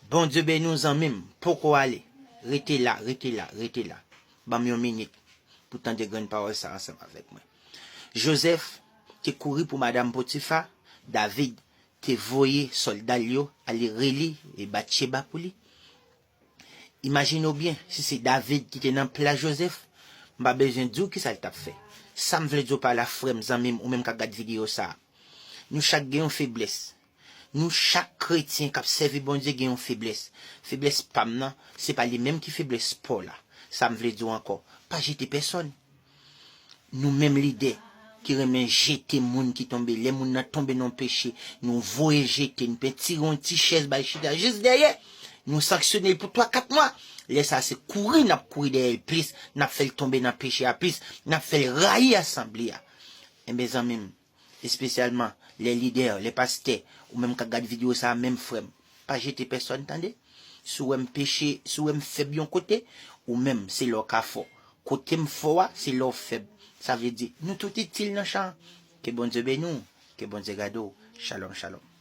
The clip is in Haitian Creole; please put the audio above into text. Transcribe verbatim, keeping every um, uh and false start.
Bondye beni w, zanmi m. Poko ale. Rete la, rete la, rete la. Ban m yon minit pou tande grenn pawòl sa ansanm avèk mwen. Jozèf te kouri pou madanm Potifa. David te voye sòlda l yo ale rele e Batcheba pou li. Imajine w byen, si se David ki te nan plas Jozèf, m pa bezwen di w kisa l t ap fè. Sa m vle di w pa la, frè m, zanmi m, ou menm k ap gad videyo sa a. Nou chak gen yon feblès. Nou chak kretyen k ap sèvi Bondye gen yon feblès. Feblès pa m nan, se pa li menm ki feblès pa w la. Sa m vle di w ankò, pa jete pèsòn. Nou menm lidè ki renmen jete moun ki tonbe, lè moun nan tonbe nan peche, nou voye jete, nou pentire yon ti chèz ba l chita jis dèyè, nou sanksyone l pou twa kat mwa. Lè sa a se kouri n ap kouri dèyè l plis, n ap fè l tonbe nan peche a plis, n ap fè l rayi asanble a. Enben zanmi m, espesyalman lè lidè, lè pastè, ou menm k ap gad videyo sa a menm, frè m, pa jete pèsòn, tande. Si w wè m peche, si w wè m fèb yon kote, ou menm, se la w ka fò. Kote m fò a, se la w fèb. Sa vle di, nou tout itil nan chan an. Ke Bondye beni w, ke Bondye gade w. Shalom, shalom.